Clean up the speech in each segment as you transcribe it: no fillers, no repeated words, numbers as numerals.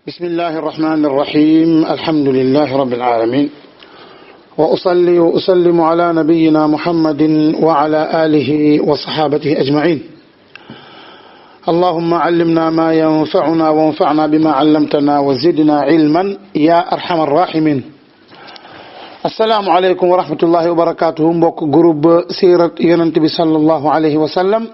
بسم الله الرحمن الرحيم الحمد لله رب العالمين وأصلي وأسلم على نبينا محمد وعلى آله وصحابته أجمعين اللهم علمنا ما ينفعنا وانفعنا بما علمتنا وزدنا علما يا أرحم الراحمين السلام عليكم ورحمة الله وبركاته mbokk groupe sirat yonent bi sallallahu alayhi wa sallam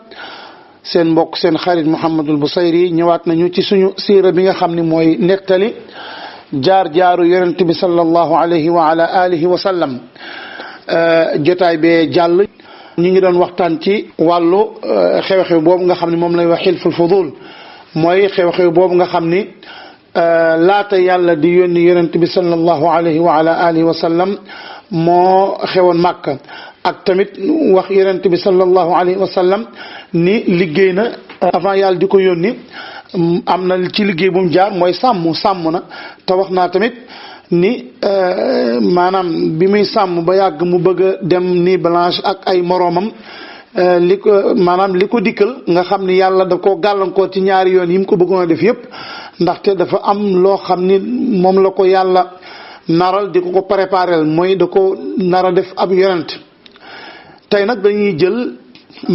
seen mbokk seen xarit Mouhamadul Bousayri ñëwaat nañu ci suñu siira bi nga xam ne mooy nettali jaar-jaaru yonent bi sallallahu alayhi wa ala alihi wa sallam jotaay bee jàll ñu ngi doon waxtaan ci wàllu xew-xew boobu nga xam ne moom lay wax xilful fudul mooy xew-xew boobu nga xam ni laata yàlla di yónni yonent bi sallallahu alayhi wa ala alihi wa sallam moo xewoon Màkka ak tamit wax yonent bi sallallahu alayhi wa sallam ni liggéey na avant yàlla di ko yónni am na ci liggéey bu mu jaar mooy sàmm na te wax naa tamit ni maanaam bi muy sàmm ba yàgg mu bëgg a dem ni Blanche ak ay moroomam li ko dikkal nga xam ni yàlla da ko gàllankoor ci ñaari yoon yi mu ko bëggoon a def yépp ndaxte dafa am loo xam ni moom la ko yàlla naral di ko préparel mooy da ko nara def ab yonent tey nag dañuy jël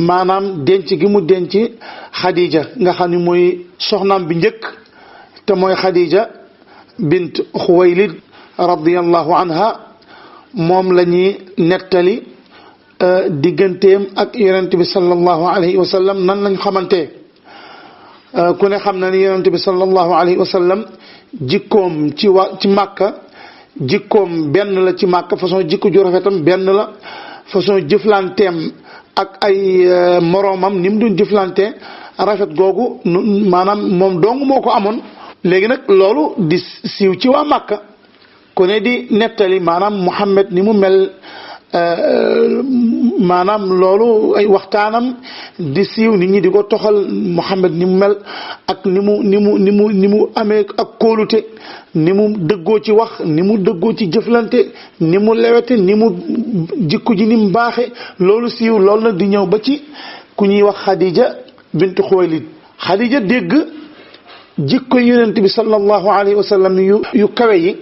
maanaam denc gi mu denc Khadija nga xam ni mooy soxnaam bi njëkk te mooy Khadija bint Xuwaylid radiyallahu anha moom la ñuy nettali digganteem ak yonent bi sallallahu alayhi wa sallam nan lañ xamante ku ne xam na ni yonent bi sallallahu alayhi wa sallam jikkoom ci Màkka jikkoom benn la ci Màkka façon jikko ju rafetam benn la façon jëflanteem ak ay moroomam ni mu doon jëflante rafet googu maanaam moom dong moo ko amoon léegi nag loolu di siiw ci waa Màkka ku ne di nettali maanaam Muhammad ni mu mel maanaam loolu ay waxtaanam di siiw nit ñi di ko toxal Muhammad ni mu mel ak ni mu amee ak kóolute ni mu dëggoo ci wax ni mu dëggoo ci jëflante ni mu lewete ni mu jikko ji ni mu baaxe loolu siiw loolu nag di ñëw ba ci ku ñuy wax Khadija bint Xuwaylid Khadija dégg jikko yonent bi sallallahu alayhi wa sallam yu kawe yi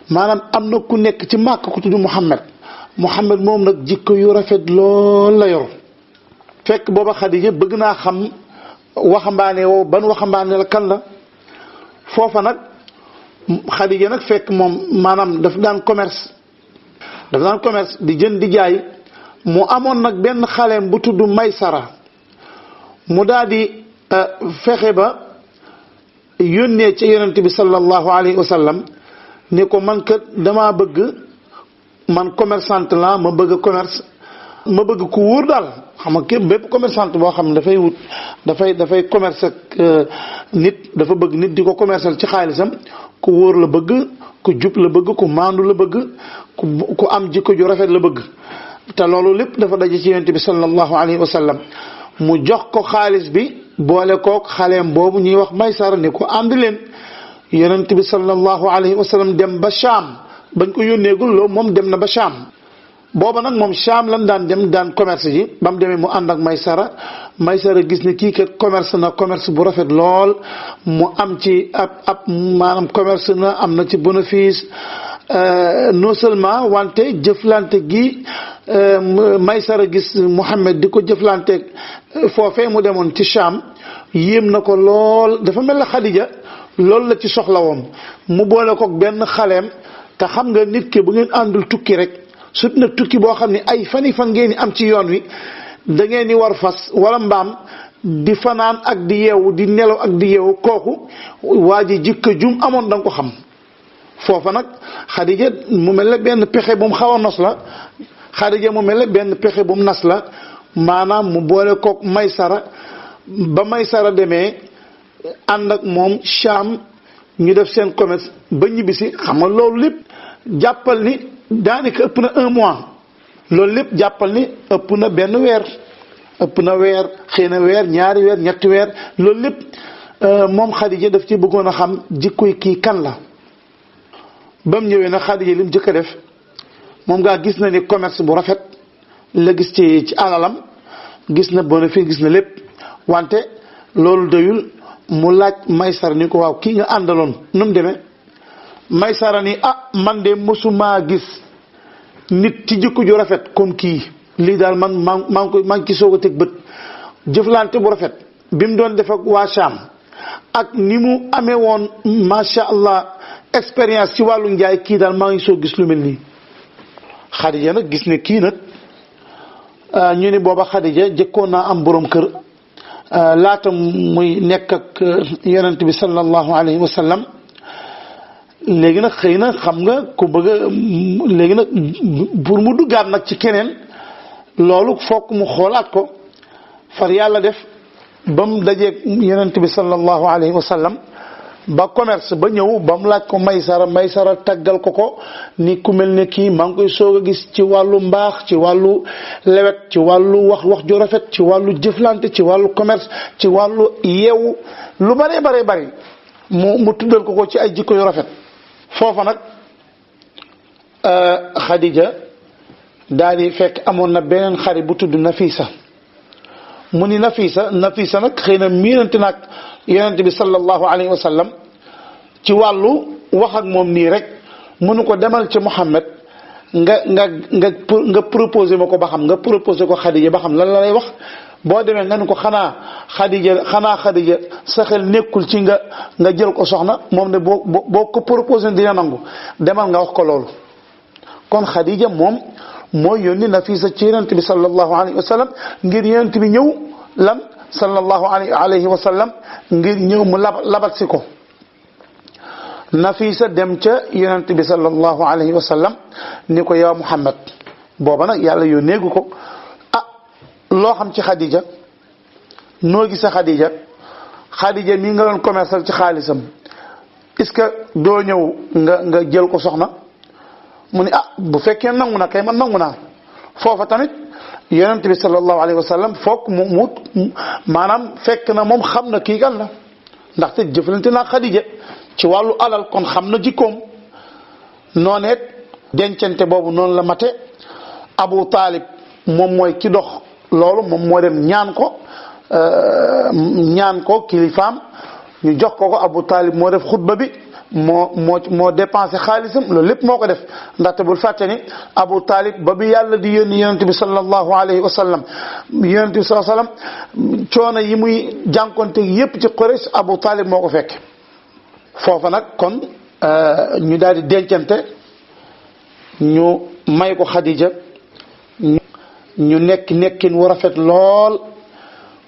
maanaam am na ku nekk ci Màkka ku tudd Muhammad moom nag jikko yu rafet lool la yor fekk booba Khadija bëgg naa xam waxambaane woo ban waxambaane la kan la foofa nag Khadija nag fekk moom maanaam daf daan commerce di jënd di jaay mu amoon nag benn xaleem bu tudd Maysara mu daal di fexe ba yónnee ca yonent bi sallallahu alayhi wa sallam ne ko man kat damaa bëgg man commerçante la ma bëgg commerce ma bëgg ku wóor daal xam nga képp bépp commerçante boo xam ne dafay commerce ak nit dafa bëgg nit di ko commercial ci xaalisam ku wóor la bëgg ku jub la bëgg ku maandu la bëgg ku am jikko ju rafet la bëgg te loolu lépp dafa daje ci yonent bi sallallahu alayhi wa sallam mu jox ko xaalis bi boole kook xaleem boobu ñuy wax Maysara ne ko ànd leen yonent bi sallallahu alayhi wa sallam dem ba Sham bañ ko yónneegul loolu moom dem na ba Sham booba nag moom Sham lan daan commerce ji ba mu demee mu ànd ak Maysara gis ne kii kat commerce bu rafet lool mu am ci ab maanaam commerce na am na ci bénéfice non seulement wante jëflante gi Maysara gis Muhammad di ko jëflante foofee mu demoon ci Sham yéem na ko lool dafa mel ne Khadija loolu la ci soxla woon mu boole ko benn xaleem te xam nga nit ki bu ngeen àndul tukki rek surtout nag tukki boo xam ne ay fan ngeen di am ci yoon wi da ngeen di war fas wala mbaam di fanaan ak di yeewu di nelaw ak di yeewu kooku waa ji jikko jum amoon da nga ko xam foofa nag Khadija mu mel ne benn pexe bu mu xaw a nos la Khadija mu mel ne benn pexe bu mu nas la maanaam mu boole kook Maysara ba Maysara demee ànd ak moom Sham ñu def seen commerce ba ñibbisi xam nga loolu lépp jàppal ni daanaka ëpp na un mois loolu lépp jàppal ni ëpp na benn weer xëy na weer ñaari weer ñetti weer loolu lépp moom Khadija daf ci bëggoon a xam jikkoy kii kan la ba mu ñëwee nag Khadija li mu jëkk a def moom ngaa gis na ni commerce bu rafet la gis ci alalam gis na bénéfice gis na lépp wante loolu doyul mu laaj Maysara ni ko waaw kii nga àndaloon nu mu demee Maysara ni man de mësumaa gis nit ci jikko ju rafet comme kii lii daal man maa ngi ci soog a teg bët jëflante bu rafet bi mu doon def ak waa Cham ak ni mu amee woon macha allah expérience ci wàllu njaay kii daal maa ngi soo gis lu mel nii. Xadija nag gis ne kii nag ñu ni booba Xadija jëkkoon naa am borom kër laata muy nekk ak yonent bi sallallahu alayhi wa sallam léegi nag xëy na xam nga ku bëgg a léegi nag pour mu duggaat nag ci keneen loolu fokk mu xoolaat ko far yàlla def ba mu dajeeg yonent bi sallallahu alayhi wa sallam ba commerce ba ñëw ba mu laaj ko Maysara taggal ko ni ku mel ne kii maa ngi koy soog a gis ci wàllu mbaax ci wàllu lewet ci wàllu wax ju rafet ci wàllu jëflante ci wàllu commerce ci wàllu yeewu lu bare mu tuddal ko ci ay jikko yu rafet. foofa nag Xadija daal di fekk amoon na beneen xarit bu tudd Nafisa mu ni Nafisa nag xëy na miinante nag yonent bi sallallahu alayhi wa sallam ci wàllu wax ak moom nii rek mënu ko demal ci Muhammad nga proposé ma ko ba xam nga proposé ko Xadija ba xam lan la lay wax boo demee nga ne ko xanaa Xadija sa xel nekkul ci nga jël ko soxna moom ne boo ko proposé dina nangu demal nga wax ko loolu. kon Xadija moom mooy yónni Nafisa ci yonent bi sallallahu alayhi wa sallam ngir yonent bi ñëw lan sallallahu alayhi wa sallam ngir ñëw mu labat si ko. Nafisa dem ca yonent bi sallallahu alayhi wa sallam ni ko yow Muhammad booba nag yàlla yónneegu ko loo xam ci Xadija noo gisa Xadija mii nga doon commercial ci xaalisam est-ce que doo ñëw nga jël ko soxna mu ni bu fekkee nangu na kay man nangu naa foofa tamit yonent bi sallallahu alayhi wa sallam foog mu maanaam fekk na moom xam na kii kan la ndaxte jëflante naa Xadija ci wàllu alal kon xam na jikkoom nooneet dencante boobu noonu la mate Abu Talib moom mooy ki dox loolu moom moo dem ñaan ko kilifaam ñu jox ko Abu Talib moo def xutba bi moo dépensé xaalisam loolu lépp moo ko def ndaxte bul fàtte ni Abu Talib ba bi yàlla di yónni yonent bi sallallahu alayhi wa sallam yonent bi sallallahu alayhi wa sallam coono yi muy jànkonte yépp ci Quraysh Abu Talib moo ko fekk foofa nag kon ñu daal di dencante ñu may ko Xadija ñu nekkin wu rafet lool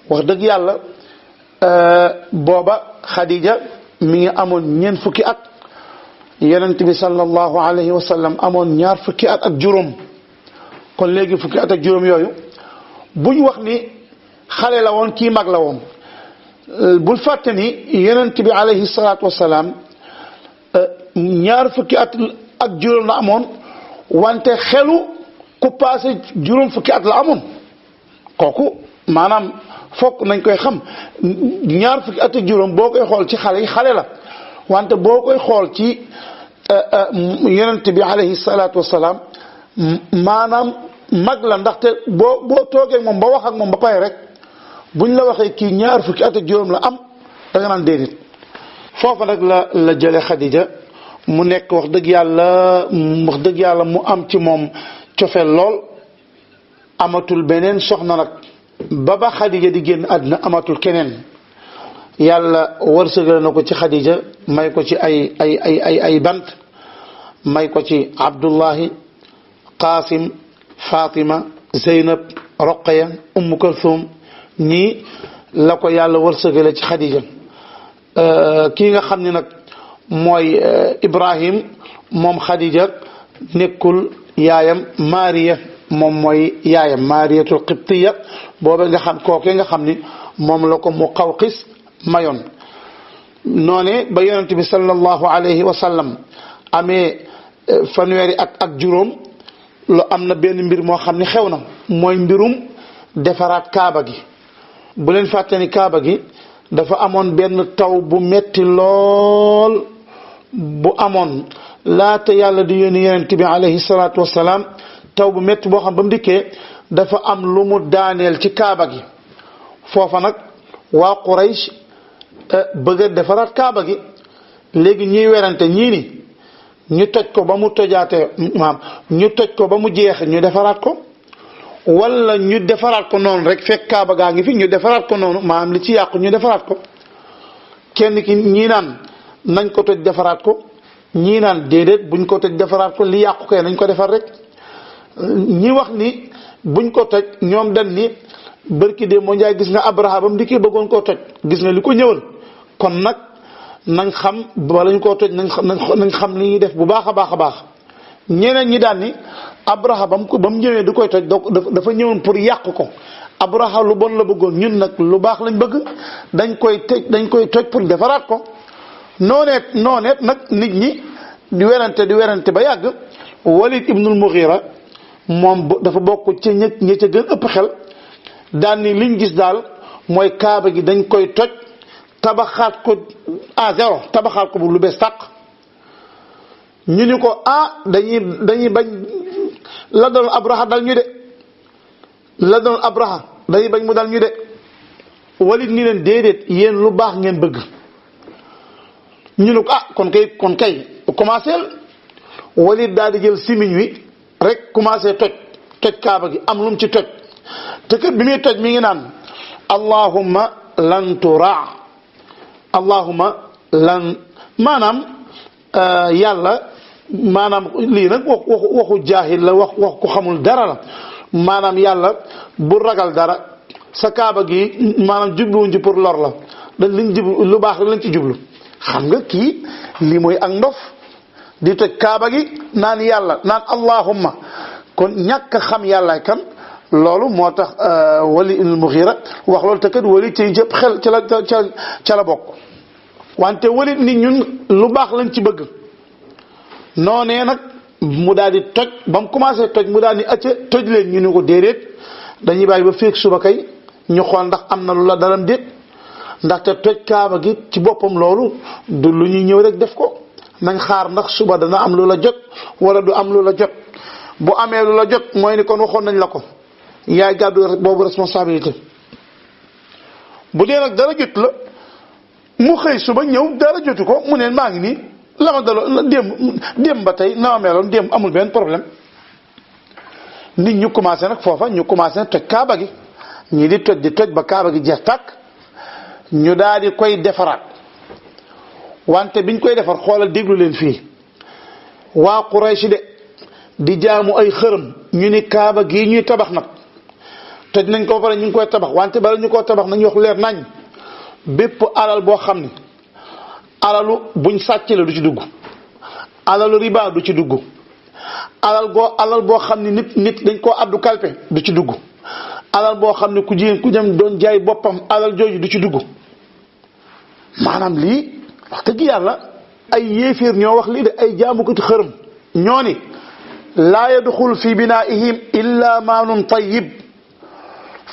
wax dëgg yàlla booba Xadija mi ngi amoon ñeent fukki at yonent bi sallallahu alayhi wa sallam amoon ñaar fukki at ak juróom kon léegi fukki at ak juróom yooyu buñ wax ni xale la woon kii mag la woon bul fàtte ni yonent bi alayhi salaatu wasalaam ñaar fukki at ak juróom la amoon wante xelu ku passé juróom fukki at la amoon kooku maanaam fokk nañ koy xam ñaar fukki at ak juróom boo koy xool ci xale yi xale la wante boo koy xool ci yonent bi alayhi salaatu wasalaam maanaam mag la ndaxte boo toogee moom ba wax ak moom ba pare rek buñ la waxee kii ñaar fukki at ak juróom la am da nga naan déedéet foofa nag la jële Xadija mu nekk wax dëgg yàlla mu am ci moom cofeel lool amatul beneen soxna nag ba Xadija di génn àddina amatul keneen yàlla wërsëgal na ko ci Xadija may ko ci ay bant may ko ci Abdullahi Qasim Fatima Zeynab Roqaya Umm Kulthum ñii la ko yàlla wërsëgale ci Xadija kii nga xam ne nag mooy Ibrahim moom Xadija nekkul yaayam Mariya moom mooy yaayam Mariyatul Qibtiya booba nga xam kooke nga xam ni moom la ko Muqawqis mayoon noone ba yonent bi sallallahu alayhi wa sallam amee fanweeri at ak juróom lu am na benn mbir moo xam ne xew na mooy mbirum defaraat kaaba gi bu leen fàtte ni kaaba gi dafa amoon benn taw bu metti lool bu amoon laata yàlla di yónni yonent bi alayhi salaatu wasalaam taw bu metti boo xam ba mu dikkee dafa am lu mu daaneel ci kaaba gi foofa nag waa Quraysh bëgg a defaraat kaaba gi léegi ñuy werante ñii ni ñu toj ko ba mu tojaatee maam ñu toj ko ba mu jeex ñu defaraat ko wala ñu defaraat ko noonu rek fekk kaaba gaa ngi fi ñu defaraat ko noonu maanaam li ci yàqu ñu defaraat ko kenn ki ñii naan nañ ko toj defaraat ko ñii naan déedéet buñ ko toj defaraat ko li yàqu kay nañ ko defar rek ñi wax ni buñ ko toj ñoom dañ ni bërki de moo njaay gis nga Abraha bam di kii bëggoon koo toj gis nga li ko ñëwal kon nag nañ xam bala ñu koo toj nañ xam li ñuy def bu baax a baax a baax ñeneen ñi daan ni Abraha ba mu ñëwee du koy toj dafa ñëwoon pour yàq ko Abraha lu bon la bëggoon ñun nag lu baax lañ bëgg dañ koy toj pour defaraat ko nooneet nag nit ñi di werante ba yàgg Walid ibnul Mughira moom dafa bokk ci ñi ca gën ëpp xel daan ni liñ gis daal mooy kaaba gi dañ koy toj tabaxaat ko à zéro tabaxaat ko bu lu bees tàq ñu ni ko dañuy bañ la doon Abraha dal ñu de la doon Abraha dañuy bañ mu dal ñu de Walid ni leen déedéet yéen lu baax ngeen bëgg ñu ne ko kon kay commencé Walid daal di jël simiñ wi rek commencé toj kaaba gi am lu mu ci toj te kat bi muy toj mi ngi naan allahumma lan tura allahumma lan maanaam yàlla maanaam lii nag waxu jaahil la wax ku xamul dara la maanaam yàlla bu ragal dara sa kaaba gi maanaam jubluwuñ ci pour lor la dañ liñ jublu lu baax lañ ci jublu xam nga kii lii mooy ak ndof di toj kaaba gi naan yàlla naan allahumma kon ñàkk xam yàlla kan loolu moo tax Walid ibn Mughira wax loolu te kat Walid ci jëpp xel ca la bokk wante Walid ni ñun lu baax lañ ci bëgg noonee nag mu daal di toj ba mu commencé toj mu daal di acca toj leen ñu ne ko déedéet dañuy bàyyi ba féeg suba kay ñu xool ndax am na lu la dalam déet ndaxte toj kaaba gi ci boppam loolu du lu ñuy ñëw rek def ko nañ xaar ndax suba dana am lu la jot wala du am lu la jot bu amee lu la jot mooy ni kon waxoon nañ la ko yaay gàddu boobu responsabilité bu dee nag dara jot la mu xëy suba ñëw dara jotu ko mu ne maa ngi nii la ma daloo démb ba tey na ma meloon démb amul benn problème nit ñu commencé nag foofa ñu commencé toj kaaba gi ñii di toj ba kaaba gi jeex tàkk ñu daal di koy defaraat wante biñ koy defar xoolal déglu leen fii waa Quraysh de di jaamu ay xërëm ñu ni kaaba gii ñuy tabax nag toj nañ ko ba pare ñu ngi koy tabax wante bala ñu koo tabax nañ wax leer nañ bépp alal boo xam ni alalu buñ sàcc la du ci dugg alalu riba du ci dugg alal boo xam ni nit dañ koo addu kalpe du ci dugg alal boo xam ne ku jigéen ku dem doon jaay boppam alal jooju du ci dugg maanaam lii wax dëgg yàlla ay yéeféer ñoo wax lii de ay jaamukati xërëm ñoo ni laa yadxul fi binaihim illa maalun tayyib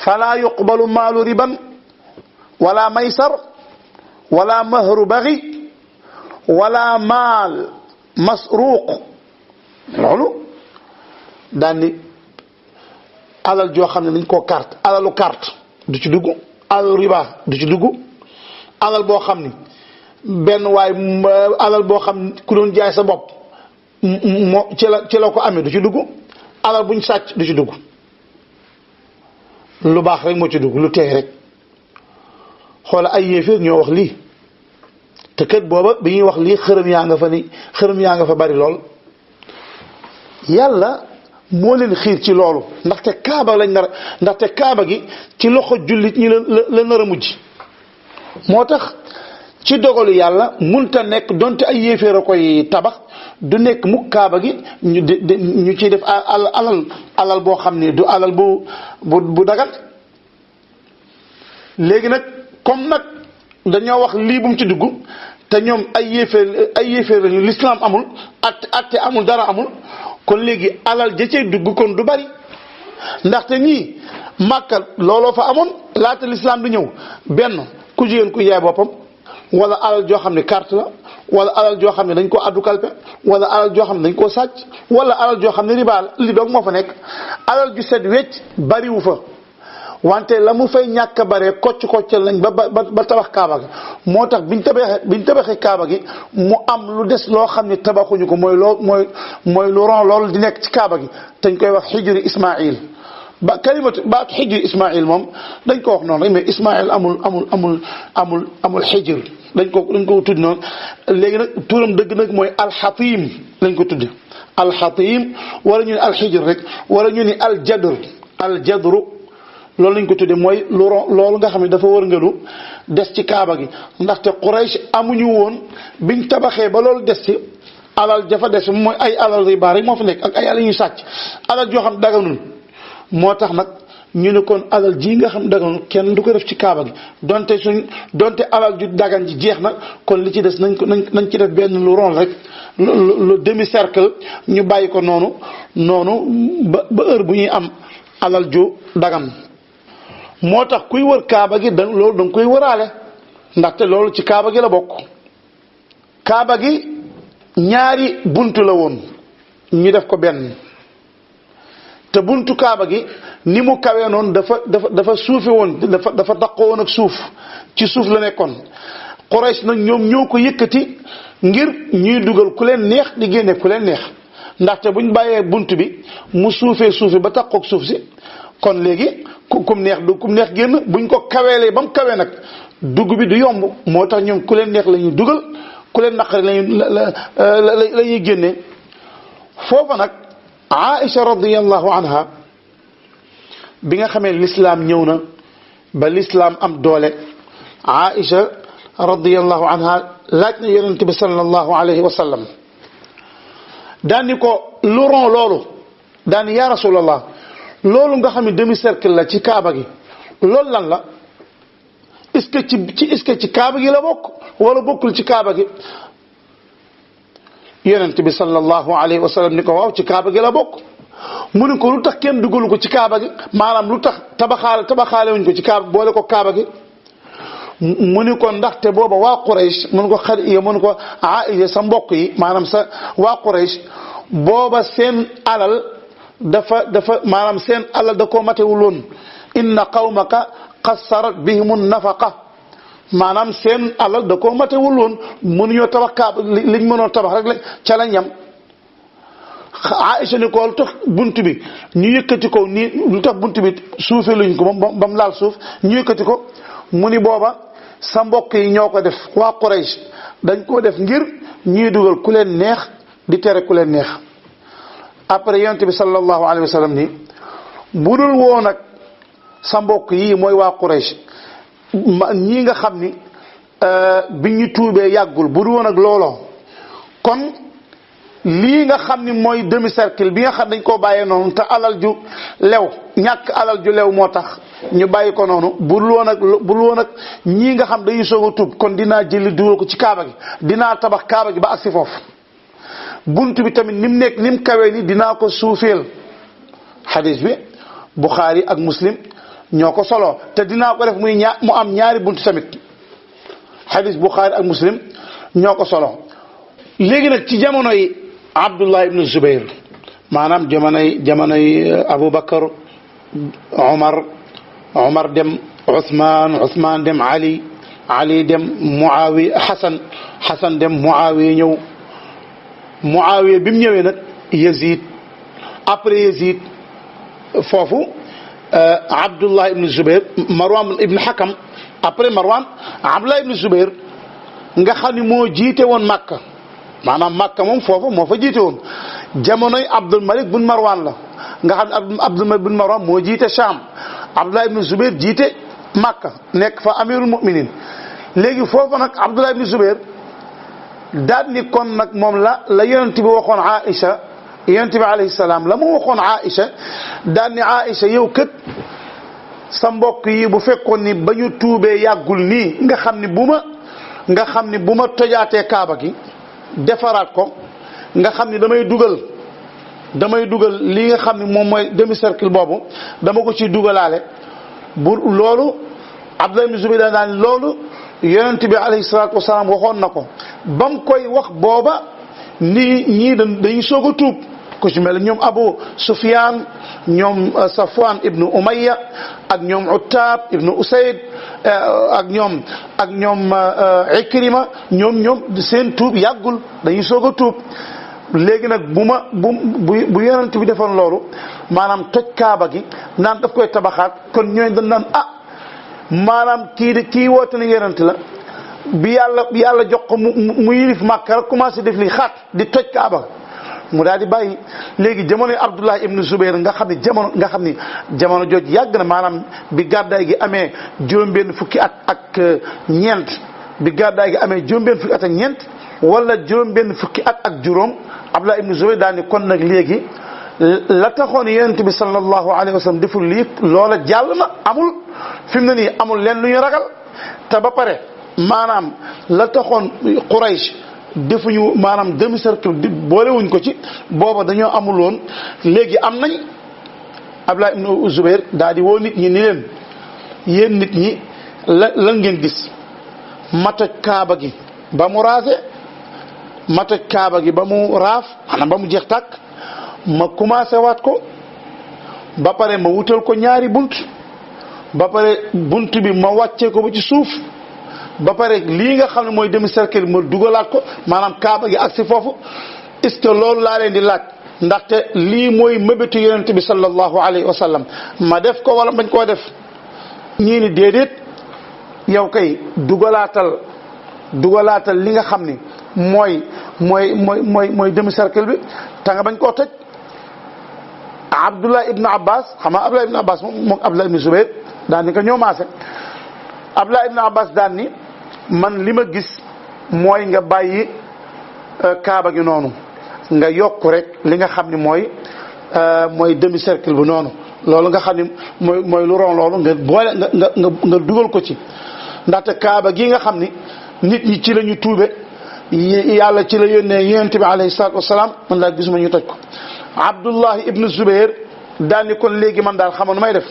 fala yuqbalu maalu riban wala maysar wala mahru baghi wala maal masruuq loolu daan ni alal joo xam ne dañ koo carte alalu carte du ci dugg alalu riba du ci dugg alal boo xam ni benn waay alal boo xam ku doon jaay sa bopp moo ci la ko amee du ci dugg alal buñ sàcc du ci dugg lu baax rek moo ci dugg lu teey rek xoola ay yéeféer ñoo wax lii te kat booba bi ñuy wax lii xërëm yaa nga fa bari lool yàlla moo leen xiir ci loolu ndaxte kaaba gi ci loxo jullit ñi la nar a mujj moo tax ci dogalu yàlla munta nekk donte ay yéeféer a koy tabax du nekk mukk kaaba gi ñu ciy def alal boo xam ne du alal bu dagal léegi nag comme nag dañoo wax lii bu mu ci dugg te ñoom ay yéeféer lañu l'islam amul atte amul dara amul kon léegi alal ja cay dugg kon du bari ndaxte ñii Màkka looloo fa amoon laata l'islam di ñëw benn ku jigéen ku yaay boppam wala alal joo xam ne carte la wala alal joo xam ne dañ koo addu kalpe wala alal joo xam ne dañ koo sàcc wala alal joo xam ne riba li doog moo fa nekk alal ju set wecc bariwu fa wante la mu fay ñàkk a bare koccal lañ ba tabax kaaba gi moo tax biñ tabaxee kaaba gi mu am lu des loo xam ne tabaxuñu ko mooy lu ron loolu di nekk ci kaaba gi te ñu koy wax xijri Ismaïl baatu xijri Ismaïl moom dañ ko wax noonu rek mais Ismaïl amul xijr dañ ko tudd noonu léegi nag turam dëgg nag mooy alxatim lañ ko tudd alxatim wala ñu ne alxijr rek wala ñu ni aljadru loolu lañ ko tuddee mooy loolu nga xam ne dafa wërngalu des ci kaaba gi ndaxte Quraysh amuñu woon biñ tabaxee ba loolu des ci alal jafa des mooy ay alal riba rek moo fi nekk ak ay alal yu sàcc alal joo xam daganul moo tax nag ñu ne kon alal ji nga xam daganul kenn du ko def ci kaaba gi donte alal ju dagan ji jeex na kon li ci des nañ ci def benn lu ron rek lu demi cercle ñu bàyyi ko noonu ba heure bu ñuy am alal ju dagan moo tax kuy wër kaaba gi loolu danga koy wëraale ndaxte loolu ci kaaba gi la bokk kaaba gi ñaari buntu la woon ñu def ko benn te buntu kaaba gi ni mu kawee noonu dafa suufe woon dafa daqoo woon ak suuf ci suuf la nekkoon Quraysh nag ñoom ñoo ko yëkkati ngir ñuy dugal ku leen neex di génne ku leen neex ndaxte buñ bàyyee bunt bi mu suufe ba taqoog suuf si kon léegi kum neex génn buñ ko kaweelee ba mu kawee nag dugg bi du yomb moo tax ñoom ku leen neex la ñuy dugal ku leen naqari la ñuy génne foofa nag Aïcha radiyallahu anha bi nga xamee lislaam ñëw na ba lislaam am doole Aïcha radiyallahu anha laaj na yonent bi sallallahu alayhi wa sallam daan ni ko lu ron loolu daan ni yaa rasulallah loolu nga xam ne demi cercle la ci kaaba gi loolu lan la est-ce que ci kaaba gi la bokk wala bokkul ci kaaba gi yonent bi sallallahu alayhi wa sallam ni ko waaw ci kaaba gi la bokk mu ne ko lu tax kenn dugalu ko ci kaaba gi maanaam lu tax tabaxaale wuñ ko ci kaaba boole ko kaaba gi mu ni ko ndaxte booba waa Quraysh mu ne ko Xadiija mu ne ko Aïcha sa mbokk yi maanaam sa waa Quraysh booba seen alal dafa maanaam seen alal da koo matewul woon inna qawmaka qassarat bihimu nafaqa maanaam seen alal da koo matewul woon mënuñoo tabax kaaba liñ mënoo tabax rek ca la ñam Aïcha ni ko lu tax bunt bi ñu yëkkati ko nii lu tax bunt bi suufee luñ ko ba mu laal suuf ñu yëkkati ko mu ni booba sa mbokk yi ñoo ko def waa Quraysh dañ koo def ngir ñuy dugal ku leen neex di tere ku leen neex après yonent bi sallallahu alayhi wa sallam ni bu dul woon nag sa mbokk yi mooy waa Quraysh ñii nga xam ni bi ñu tuubee yàggul bu dul woon ak looloo kon lii nga xam ni mooy demi cercle bi nga xam dañ koo bàyyee noonu te alal ju lew ñàkk alal ju lew moo tax ñu bàyyi ko noonu bu dul woon ak ñii nga xam dañuy soog a tuub kon dinaa jëli dugal ko ci kaaba gi dinaa tabax kaaba gi ba agsi foofu bunt bi tamit ni mu kawee ni dinaa ko suufeel xadis bi Buxaari ak Muslim ñoo ko solo te dinaa ko def mu am ñaari bunt tamit xadis Buxaari ak Muslim ñoo ko solo léegi nag ci jamono yi Abdullah ibn Zubayr maanaam jamonoy Aboubacar Omar dem Ousmane dem Ali dem Muawiya Xasan dem Muawiya ñëw Muawiya bi mu ñëwee nag Yazid après Yazid foofu Abdullah ibn Zubayr Marwan ibn Hakam après Marwan Abdullah ibn Zubayr nga xam ni moo jiite woon Makka maanaam Makka moom foofu moo fa jiite woon jamonoy Abdul Malik bun Marwan la nga xam ne Abdul Malik bun Marwan moo jiite Sham Abdullah ibn Zubayr jiite Makka nekk fa amirul muminin léegi foofu nag Abdullah ibn Zubayr daal ni kon nag moom la yonent bi waxoon Aïcha yonent bi alayhi salaam la mu waxoon Aïcha daal ni Aïcha yow kët sa mbokk yi bu fekkoon ni ba ñu tuubee yàggul nii nga xam ni bu ma tojaatee kaaba gi defaraat ko nga xam ni damay dugal li nga xam ni moom mooy demi cercle boobu dama ko ci dugalaale bu loolu Abdullah ibn Zubayr daan loolu yonent bi alayhi salaatu wasalaam waxoon na ko ba mu koy wax booba ñii dañuy soog a tuub ku ci mel ñoom Abu Sufyan ñoom Safwan ibnu Umayya ak ñoom Uttab ibnu Usayd ak ñoom Ikrima ñoom seen tuub yàggul dañuy soog a tuub. léegi nag bu yonent bi defoon loolu maanaam toj kaaba gi naan daf koy tabaxaat kon ñooy dañ naan maanaam kii woote na yonent la bi yàlla jox ko mu yilif Màkka rek commencé def li xaat di toj kaaba mu daal di bàyyi. léegi jamono Abdullah ibnu Zubayr nga xam ni jamono jooju yàgg na maanaam bi gàddaay gi amee juróom-benn fukki at ak ñeent bi gàddaay gi amee juróom-benn fukki at ak ñeent wala juróom-benn fukki at ak juróom Abdullah ibnu Zubayr daal ni kon nag léegi la taxoon yonent bi sallallahu alayhi wa sallam deful lii loola jàll na amul fi mu ne nii amul leen lu ñu ragal te ba pare maanaam la taxoon Quraysh defuñu maanaam demi cercle boolewuñ ko ci booba dañoo amul woon léegi am nañ. Abdullah ibnu Zubayr daal di woo nit ñi ni leen yéen nit ñi lan ngeen gis ma toj kaaba gi ba mu raase ma toj kaaba gi ba mu raaf xanaa ba mu jeex tàkk ma commencé waat ko ba pare ma wutal ko ñaari bunt ba pare bunt bi ma wàccee ko ba ci suuf ba pare lii nga xam ne mooy demi cercle ma dugalaat ko maanaam kaaba gi ak si foofu est-ce que loolu laa leen di laaj ndaxte lii mooy mëbëtu yonent bi sallallahu alayhi wa sallam ma def ko wala bañ koo def. ñii ni déedéet yow kay dugalaatal li nga xam ni mooy demi cercle bi te nga bañ koo tëj. Abdullah ibn Abbas xam nga Abdullah ibn Abbas moom Abdullah ibn Zubayr daan ni ko ñoo maase. Abdullah ibn Abbas daan ni man li ma gis mooy nga bàyyi kaaba gi noonu nga yokk rek li nga xam ni mooy demi cercle bi noonu loolu nga xam ni mooy lu ron loolu nga boole nga dugal ko ci ndaxte kaaba gi nga xam ni nit ñi ci la ñu tuube yàlla ci la yónnee yonent bi alayhi salaatu wasalaam man daal gisuma ñu toj ko. Abdullah ibn Zubayr daal ni kon léegi man daal xamoon nu may def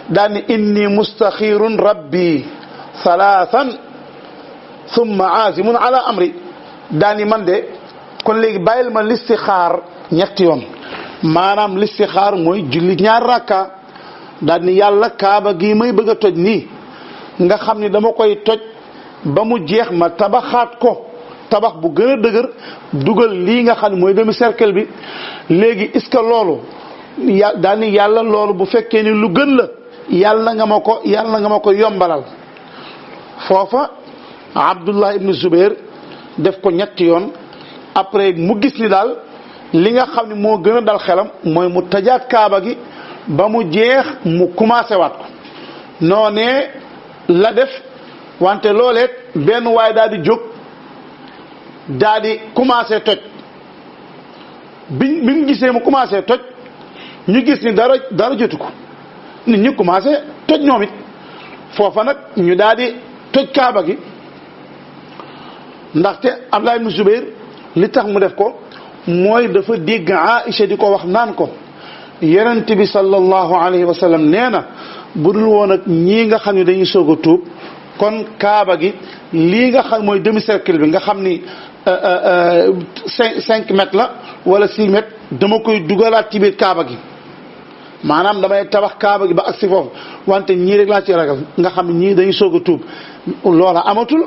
daal ni inni mustaxirun rabbi thalathan thumma azimun ala amri daal ni man de kon léegi bàyyil ma listixaar ñetti yoon maanaam listixaar mooy julli ñaar rakka daal ni yàlla kaaba gii may bëgg a toj nii nga xam ni dama koy toj ba mu jeex ma tabaxaat ko tabax bu gën a dëgër dugal lii nga xam ne mooy demi cercle bi léegi est-ce que loolu daal ni yàlla loolu bu fekkee ni lu gën la yàlla nga ma ko yombalal. foofa Abdullah ibn Zubayr def ko ñetti yoon après mu gis ni daal li nga xam ne moo gën a dal xelam mooy mu tajaat kaaba gi ba mu jeex mu commencé waat ko noonee la def wante looleet benn waay daal di jóg daal di commencé toj bi mu gisee mu commencé toj ñu gis ni dara jotu ko nit ñu commencé toj ñoom it foofa nag ñu daal di toj kaaba gi ndaxte Abdullah ibn Zubayr li tax mu def ko mooy dafa dégg Aïcha di ko wax naan ko yonent bi sallallahu alayhi wa sallam nee na budul woon ak ñii nga xam ne dañuy soog a tuub kon kaaba gi lii nga xam mooy demi cercle bi nga xam ni 5 mètres la wala 6 mètres dama koy dugalaat ci biir kaaba gi maanaam damay tabax kaaba gi ba agsi foofu wante ñii rek laa ci ragal nga xam ne ñii dañuy soog a tuub loola amatul.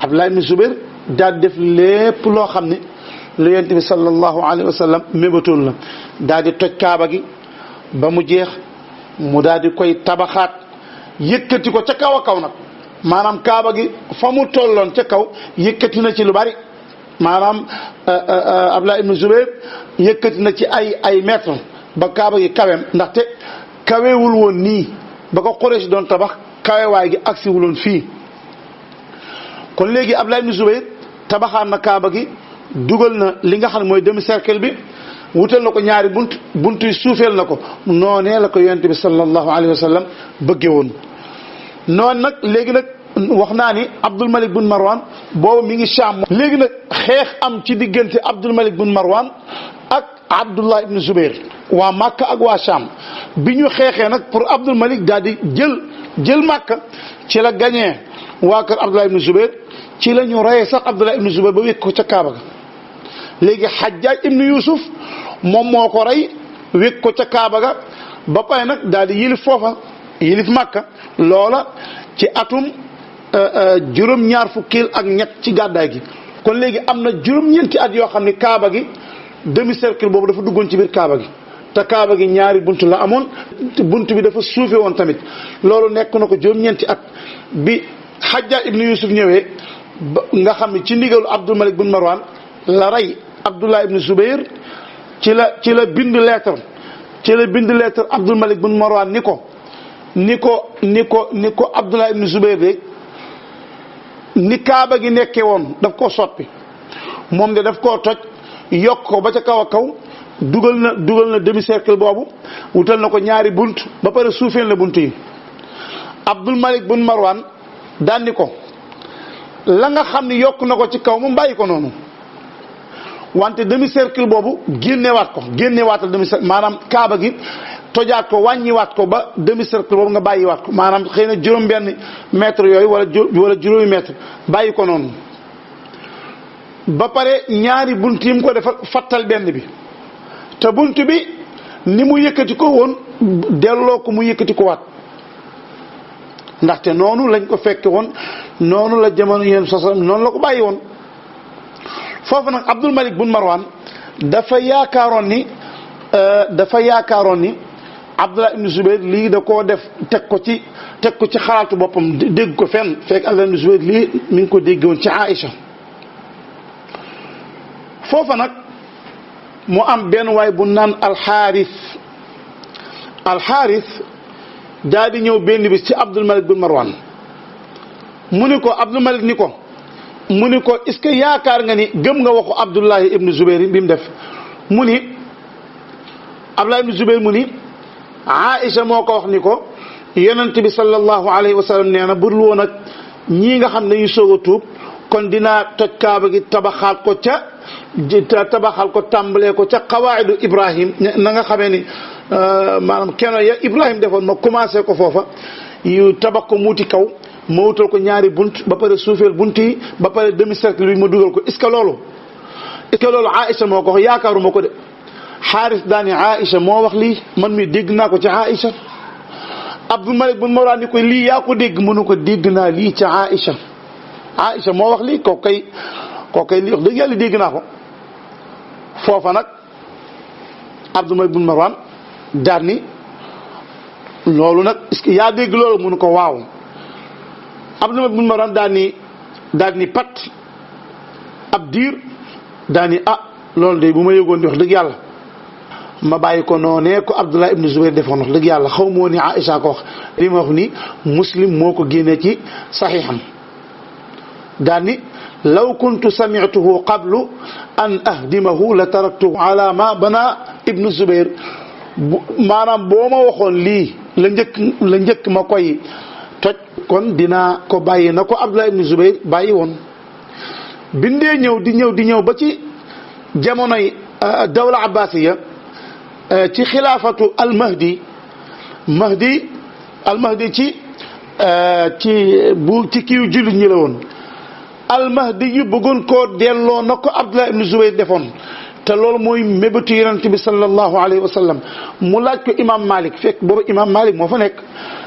Abdullah ibn Zubayr daal def lépp loo xam ne lu yonent bi sallallahu alayhi wa sallam mébatoon la daal di toj kaaba gi ba mu jeex mu daal di koy tabaxaat yëkkati ko ca kaw a kaw nag maanaam kaaba gi fa mu tolloon ca kaw yëkkati na ci lu bari maanaam Abdullah ibn Zubayr yëkkati na ci ay mètres ba kaaba gi kaweem ndaxte kawewul woon nii ba ko Quraysh doon tabax kawewaay gi agsiwul woon fii. kon léegi Abdullah ibn Zubayr tabaxaan na kaaba gi dugal na li nga xam ne mooy demi cercle bi wutal na ko ñaari bunt yi suufeel na ko noonee la ko yonent bi sallallahu alayhi wa sallam bëgge woon. noonu nag léegi nag wax naa ni Abdul Malik bun Marwan boobu mi ngi Sham. léegi nag xeex am ci diggante Abdul Malik bun Marwan ak Abdullah ibn Zubayr waa Makka ak waa Sham bi ñu xeexee nag pour Abdul Malik daal di jël Makka ci la gañee waa kër Abdullah ibn Zubayr ci la ñu reyee sax Abdullah ibn Zubayr ba wékk ko ca Kaaba ga léegi Hajjaaj ibnu Yuusuf moom moo ko rey wékk ko ca Kaaba ga ba pare nag daal di yilif foofa yilif Makka loola ci atum juróom-ñaar fukkil ak ñett ci gàddaay gi kon léegi am na juróom-ñeenti at yoo xam ne Kaaba gi demi cercle boobu dafa duggoon ci biir Kaaba gi te Kaaba gi ñaari bunt la amoon bunt bi dafa suufe woon tamit loolu nekk na ko juróom-ñeenti at bi Hajjaaj ibnu Yuusuf ñëwee nga xam ne ci ndigalu Abdul Malik bin Marwan la rey Abdullah ibnu Zubayr ci la bind lettre Abdul Malik bin Marwan ni ko Abdullah ibnu Zubayr de ni Kaaba gi nekkee woon daf koo soppi moom de daf koo toj yokk ko ba ca kaw a kaw dugal na demi cercle boobu wutal na ko ñaari bunt ba pare suufeel na bunt yi Abdul Malik bin Marwan daan ni ko la nga xam ni yokk na ko ci kaw moom bàyyi ko noonu wante demi cercle boobu génnewaatal demi cercle maanaam Kaaba gi tojaat ko wàññiwaat ko ba demi cercle boobu nga bàyyiwaat ko maanaam xëy na juróom-benn mètre yooyu wala juróomi mètre bàyyi ko noonu ba pare ñaari bunt yi mu ko defal fattal benn bi te bunt bi ni mu yëkkati ko woon delloo ko mu yëkkati ko waat ndaxte noonu lañ ko fekke woon noonu la jamono yéen sosam noonu la ko bàyyi woon foofu nag Abdul Malik bin Marwan dafa yaakaaroon ni Abdullah ibn Zubayr lii da koo def teg ko ci xalaatu boppam dégg ko fenn fekk Abdullah ibn Zubayr lii mi ngi ko dégg woon ci Aïcha foofa nag mu am benn waay bu naan alxaaris daal di ñëw benn bis ci Abdul Malik bin Marwan mu ni ko Abdul Malik ni ko est-ce que yaakaar nga ni gëm nga waxu Abdullahi ibn Zubayr bi mu def mu ni Abdullahi ibn Zubayr mu ni Aïcha moo ko wax ni ko yonent bi sallallahu alayhi wa sallam nee na budul woon ak ñii nga xam ne dañuy soog a tuub kon dinaa toj Kaaba gi tabaxal ko tàmbalee ko ca qawaidu Ibrahim na nga xamee ni maanaam keno ya Ibrahim defoon ma commencé ko foofa yu tabax ko muuti kaw ma wutal ko ñaari bunt ba pare suufeel bunt yi ba pare demi cercle bi ma dugal ko est-ce que loolu Aïcha moo ko wax yaakaaruma ko de Xaaris daani Aïcha moo wax lii man mi dégg naa ko ci Aïcha Abdul Malik bin Marwan ni ko lii yaa ko dégg mënu ko dégg naa lii ci Aïcha moo wax lii kooku kay lii wax dëgg yàlla dégg naa ko foofa nag Abdul Malik bin Marwan daal ni loolu nag est-ce que yaa dégg loolu mënu ko waaw Abdul Malik bin Marwan daal ni pat ab diir daal ni loolu de bu ma yëgoon di wax dëgg yàlla ma bàyyi ko noonee ko Abdullah ibn Zubayr defoon wax dëgg yàlla xaw moo ni Aïcha ko wax li ma wax ni Muslim moo ko génnee ci saxiixam daal ni law kuntu sami'tuhu qablu an ahdimahu la taraktuhu ala ma bana ibnu Zubayr maanaam boo ma waxoon lii la njëkk ma koy toj kon dinaa ko bàyyi na ko Abdullah ibn Zubayr bàyyi woon bindee di ñëw ba ci jamonoy dawla abbasiya ci xilaafatu almahdi ci kiiw jullit ñi la woon almahdi yu bëggoon koo delloo na ko Abdullah ibn Zubayr defoon te loolu mooy mébétu yonent bi sallallahu alayhi wa sallam mu laaj ko imam Malik fekk boobu imam Malik moo fa nekk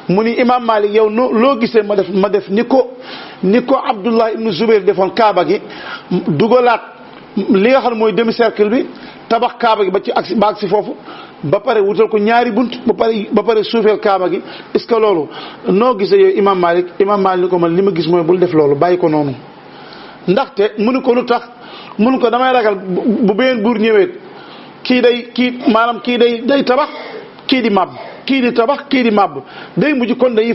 mu ni imam Malik yow loo gisee ma def ni ko Abdullah ibn Zubayr defoon Kaaba gi dugalaat li nga xam ne mooy demi cercle bi tabax Kaaba gi ba agsi foofu ba pare wutal ko ñaari bunt ba pare suufeel Kaaba gi est-ce que loolu noo gisee yow imam Malik ni ko man li ma gis mooy bul def loolu bàyyi ko noonu ndaxte mënu ko lu tax mënu ko damay ragal bu beneen buur ñëwee kii day tabax kii di màbb kii di tabax kii di màbb day mujj kon dañuy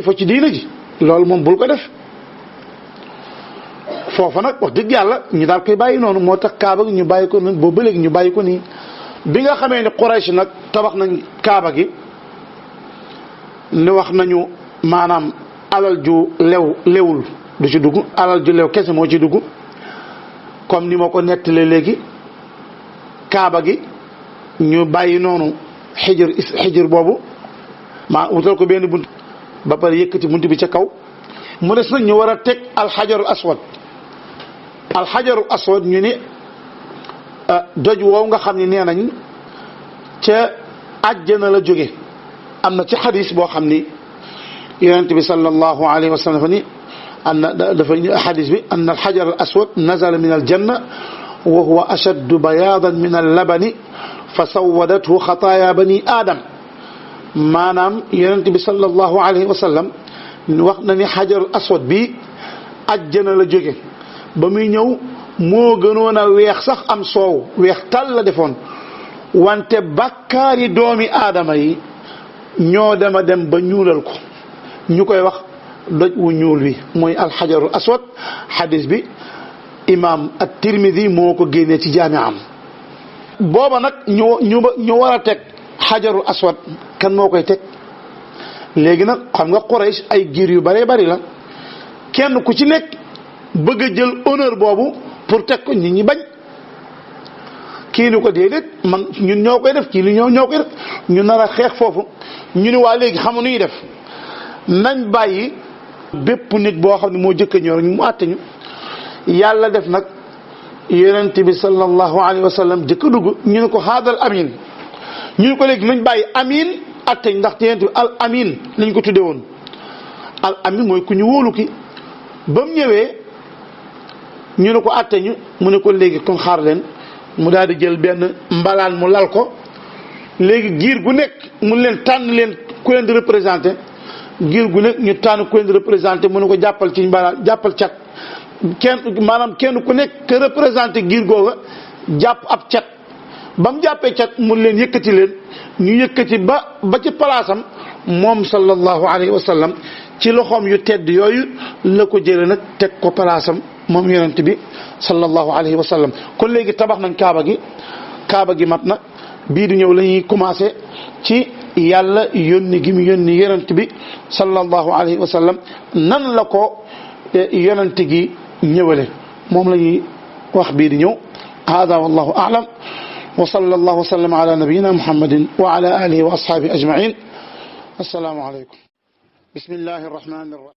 fo ci diina ji loolu moom bul ko def foofa nag wax dëgg yàlla ñu daal koy bàyyi noonu moo tax Kaaba gi ñu bàyyi ko noonu boobu ba léegi ñu bàyyi ko nii bi nga xamee ne Quraysh nag tabax nañ Kaaba gi ni wax nañu maanaam alal ju lewul du ci dugg alal ju lew kese moo ci dugg comme ni ma ko nettalee léegi Kaaba gi ñu bàyyi noonu xijir boobu maa wutal ko benn bunt ba pare yëkkati bunt bi ca kaw mu des nag ñu war a teg alxajarul aswad ñu ni doj woow nga xam ne nee nañ ca àjjana la jóge am na ci xadis boo xam ni yonent bi sallallahu alayhi wa sallam dafa ni dafa xadis bi anna alxajar al aswad nazala min aljanna wa huwa ashaddu bayaadan min allabani fa sawadathu xataaya bani aadam maanaam yonent bi sallallahu alayhi wa sallam wax na ni xajar al aswad bi àjjana la jóge ba muy ñëw moo gënoon a weex sax am soow weex tal la defoon wante bàkkaari doomi aadama yi ñoo dem ba ñuulal ko ñu koy wax doj wu ñuul wi mooy alxajarul aswad xadis bi imam at-Tirmidi moo ko génnee ci jaamiam booba nag ñu war a teg xajarul aswad kan moo koy teg léegi nag xam nga Quraysh ay giir yu bëree bëri la kenn ku ci nekk bëgg a jël honneur boobu pour teg ko nit ñi bañ kii ni ko déedéet man ñun ñoo koy def kii ni ñoo koy def ñu nar a xeex foofu ñu ni waa léegi xamu nuy def nañ bàyyi bépp nit boo xam ne moo jëkk a ñëw rek mu àtte ñu yàlla def nag yonent bi sallallahu alayhi wa sallam jëkk a dugg ñu ne ko haadal amin ñu ne ko léegi nañ bàyyi amin àtte ndax yonent bi al amin lañ ko tudde woon al amin mooy ku ñu wóolu ki ba mu ñëwee ñu ne ko àtte ñu mu ne ko léegi kon xaar leen mu daal di jël benn mbalaan mu lal ko léegi giir gu nekk mu leen tànn leen ku leen di représenté giir gu nekk ñu tànn ku leen di représenté mu ne ko jàppal ci mbalaan jàppal cat kenn ku nekk que représenté giir googa jàpp ab cat ba mu jàppee cat mu leen yëkkati leen ñu yëkkati ba ci palaasam moom sallallahu alayhi wa sallam ci loxoom yu tedd yooyu la ko jëlee nag teg ko palaasam moom yonent bi sallallahu alayhi wa sallam kon léegi tabax nañ kaaba gi mat na bii di ñëw la ñuy commencé ci yàlla yónni gi mu yónni yonent bi sallallahu alayhi wa sallam nan la ko yonent gi ñëwale moom la ñuy wax bii di ñëw hada wallahu a'lam wa sallallahu wa sallam ala nabiyyina muhammadin wa ala alihi wa ashabihi ajma'in assalaamu alaykum bismillahi rahmani rahim